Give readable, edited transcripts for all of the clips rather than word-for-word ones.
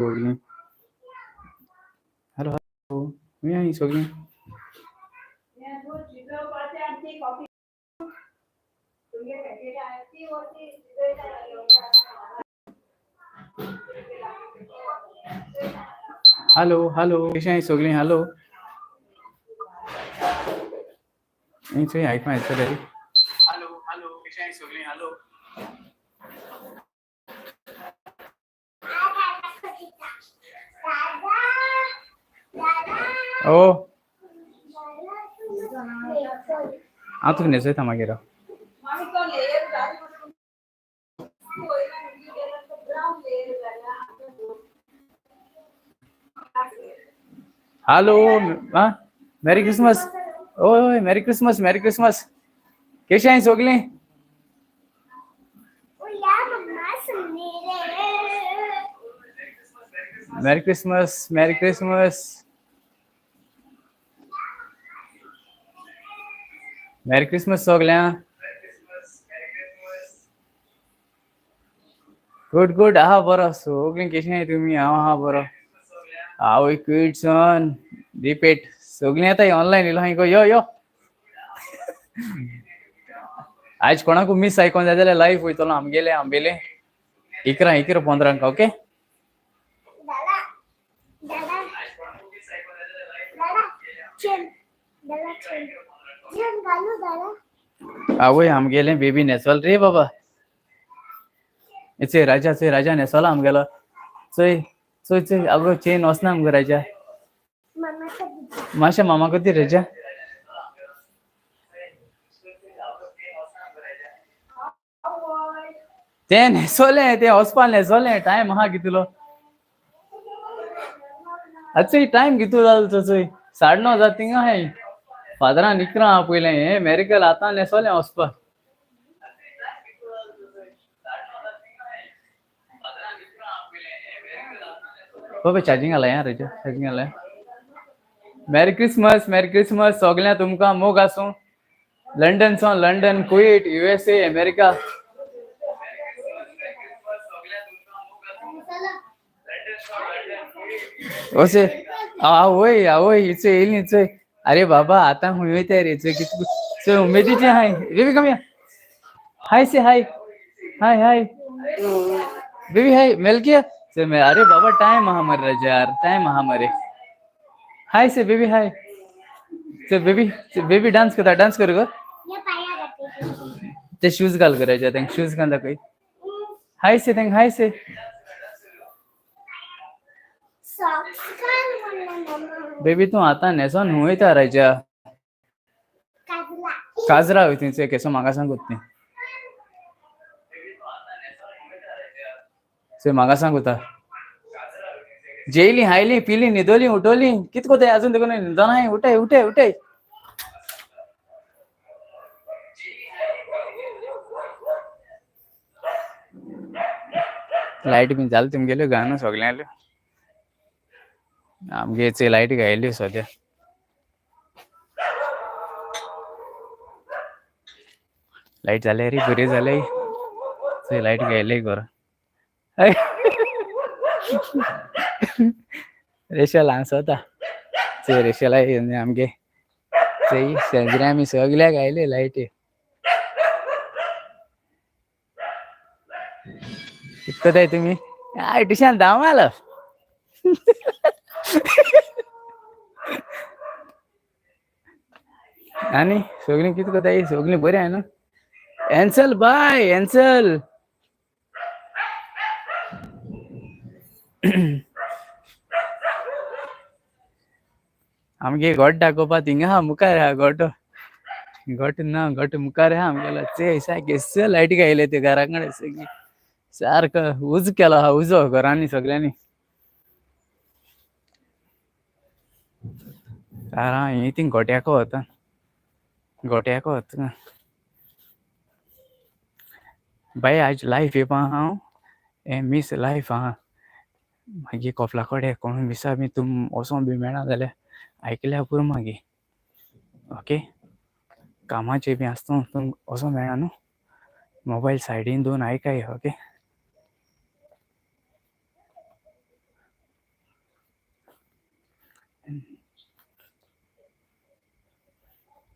सगळीं? Hello hello, खंय आहाय सगळीं? हॅलो हॅलो, कशी आहाय सगळीं? हॅलो, चोय आयकूंक येता तरी? हॅलो हॅलो, कशी आहाय सगळीं? हॅलो. ओ, हांव तुका न्हेसयता मागीर. हॅलो, हा, मॅरी क्रिसमस. ओय ओय, मॅरी क्रिसमस, मॅरी क्रिसमस. कशी आहाय सगळीं? Merry Christmas, merry Christmas, merry Christmas सगळ्यांक. गुड गुड, आहा बरो. सगळीं कशी आहाय तुमी? हांव आहा बरो. आवय, क्विटसन रिपीट सगळीं येताय ऑनलायन येयलो हांव. यो यो, आयज कोणाकू मिस आयकोन जाय जाल्यार लायव्ह वयतलो आमगेले आंबेले 11 11 15 ओके. आवय, आमगेले बेबी न्हेसोल रे बाबा. चय राजा, चय राजा न्हेसोला आमगेलो. चय चय चय, आगो चेन वचना आमगो राजा. मातशें मामा दी राजा. ते न्हेसोलें, ते वचपा न्हेसोलें. टायम आहा कितलो? आतां टायम कितलो जालो तो चोय, 9:30 जाता थिंगा आहाय. फादरान 11 पयलें हें मेरिकल आतां न्हेसोलें वचपा. बाबा चार्जिंग आलाय राजा, चार्जिंग आलाय. मॅरी क्रिसमस, मॅरी क्रिसमस सगळ्या तुमकां. मोग आसूं. लंडन सावन, लंडन, कुवेट, युएसए, अमेरिका. अशें आवय आवय, इचोय येयली चोय. अरे बाबा, आतां खंय वयताय रे? चोय कितको चोय उमेदीचे हाय. Baby, come here. Hi say hi. Hi hi baby, hi. Mail किया. अरे बाबा, टाइम आहा मरे राजा, यार टाइम आहा मरे. हाय से बेबी, हाय से बेबी. बेबी डांस करता, डांस कर गो. ते शूज घाल गो राजा, तांकां शूज घाल दाखय. हाय से, तांकां हाय से. बेबी, तूं आतां न्हेसोन खंय वयता राजा? काजरा वयता चोय केसो म्हाका सांगूत ती. चोय म्हाका सांगूता. जेयली, हायली, पिली, न्हिदोली, उठोली. कित कोताय अजून देखून न्हिदोनाय? उठय उठय उठय. लायट बी जाल तुमगेल्यो गान सगळ्यांल्यो. आमगे चोय लायट घायल्यो सद्या. लायट जाले रे, बरी जाले. चोय लायट घायले घरा. रेशल हांसता चोय, रेशला आमगे. चोय शेजरे आमी सगळ्याक घायले लायटी. कित कोताय तुमी? I ट्युशन धांव आलो. आनी सगळीं कित कोताय? सगळीं बरी आहाय न्हू? एन्सल बाय, एन्सल. आमगे गोट दाखोवपा थिंगा आहा, मुखार आहा गोटो. गोट ना, गोट मुखार आहा आमगेलो. चोय सारके लायटी घायले ते घरा कडेन सगळी. सारको उजो केलो आहा, उजो घरांनी सगळ्यांनी. दारां ही थिंग गोट्याको वता, गोट्याको वता. बाय, आज लायफ येवपा हांव हे मीस लायफ आहा. मागीर कोपला कडेन कोण मिसा बी तुम वचों बी मेळना जाल्यार आयकल्यार पुरो मागीर. ओके, कामाचे बी आसता, तुमकां वचों मेळना न्हू. मोबायल सायडीन दवरून आयकाय. ओके.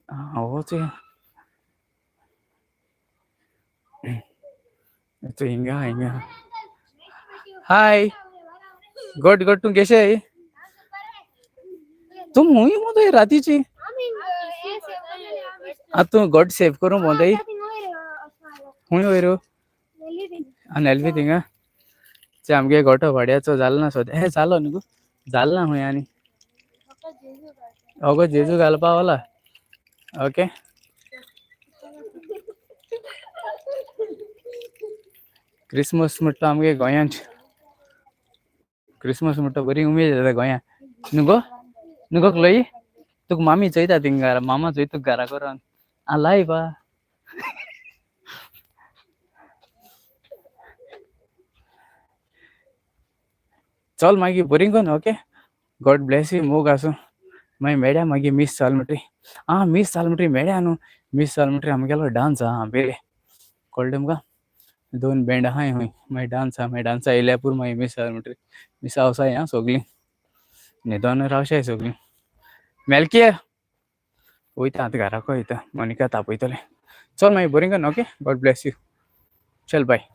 आं हो चोय, चोय हिंगा हिंगा. हाय, गुड गुड. तूं कशें? तूं हुंय भोंवताय रातीची? आं, तूं गोट सेव करूंक भोंवताय? खूंय वयर? आनी एलवी थिंगा ते आमगे गोठो वाड्याचो जालो ना सद्या. हे जालो न्हू गो, जालो ना. खूंय आनी अगो जेजू घालपा पावला. ओके, क्रिसमस म्हटलं आमगे गोंयांत क्रिसमस म्हणटा बरी उमेद येता गोंयांत. न्हू गो, न्हू गो क्लोई? तुका मामी चोयता थिंगा, मामा चोयता तुका घरा करून. आं, लायव आ. चल मागीर, बरी कोन. Okay, God Blaise you. मोग आसूं. मागीर मेळया मागीर मीस जाल म्हणटरी. आं, मीस जाल म्हणटरी मेळया न्हू. मीस जाल म्हणटरी आमगेलो डान्स आहा. आंबेले कळ्ळें तुमकां? दोन बँड आहाय खंय. मागीर डान्स आहा. मागीर डान्सा येयल्या पुरो. मागीर मीस जाल म्हणटरी मिसा वचाय. आं, सगळीं न्हिदोन रावशाय सगळीं. मेलकी वयता आतां घराको वयता. मोनिका तापयतलें. चल मागीर, बरी कोन. Okay, God Blaise you. चल, बाय.